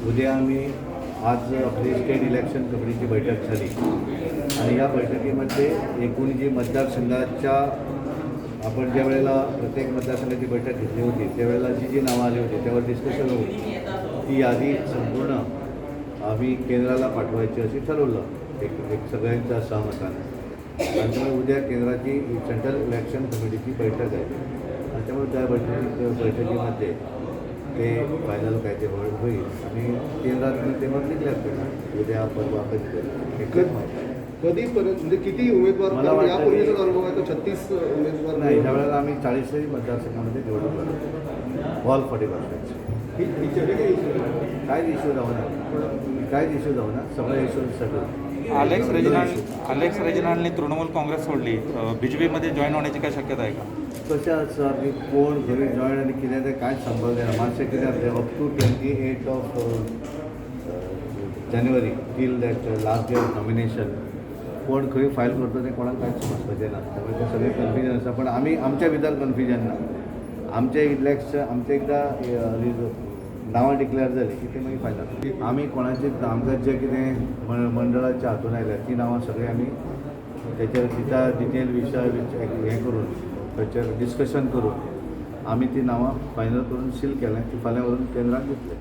उद्या आम्ही आज आपली स्टेट इलेक्शन कमिटीची बैठक झाली आणि या बैठकीमध्ये एकूण जी मतदारसंघाच्या आपण ज्या वेळेला प्रत्येक मतदारसंघाची बैठक घेतली होती, त्यावेळेला जी जी नावं आली होती त्यावर डिस्कशन होऊन ती यादी संपूर्ण आम्ही केंद्राला पाठवायची अशी ठरवलं एक एक सगळ्यांच्या सहमताने. आणि त्यामुळे उद्या केंद्राची सेंट्रल इलेक्शन कमिटीची बैठक आहे आणि त्यामुळे त्या बैठकीमध्ये ते फायनल काय ते होईल आणि केंद्रात ते मग डिक्लेअर करणार उद्या, परवा, कधी एकच माहिती आहे. कधीपर्यंत, म्हणजे किती उमेदवार? मला कारण वाटतं यापूर्वीचा जो अनुभव आहे तो 36 उमेदवार. नाही, त्यावेळेला आम्ही 40ही मतदारसंघामध्ये निवडणूक लढवतो, ऑल 40 कॉन्स्टिट्युएन्सी. ही ही चर्चा काही issue नाही. काहीच इश्यू जाऊना, काहीच इश्यू जाऊना, सगळे इश्यू सगळं. अलेक्स रेजिनाल्डने तृणमूल काँग्रेस सोडली. बीजेपीमध्ये जॉईन होण्याची काय शक्यता आहे का? कशें आसा की कोण खंय जॉयन आनी कितें तें कांयच समजलें ना. मातशें कितें जातलें, up to 28 of January till that last day of nomination कोण खंय फायल करता तें कोणाक कांयच समजपाचें ना. त्यामुळे तें सगळें कन्फ्युजन आसा, पण आमी आमच्या भितर कन्फ्युजन ना. आमचे इलेक्शन आमचे एकदां नांवां डिक्लेअर जालीं की ते मागीर फायनल. आमी कोणाचे आमकां जें कितें मंडळाच्या हातून आयल्या ती नांवां सगळीं आमी तेचेर दिता डिटेल विशय हें करून, ताचेर डिस्कशन करून आमी ती नांवां फायनल करून सील केलें. ती फाल्यां व्हरून केंद्राक दितले.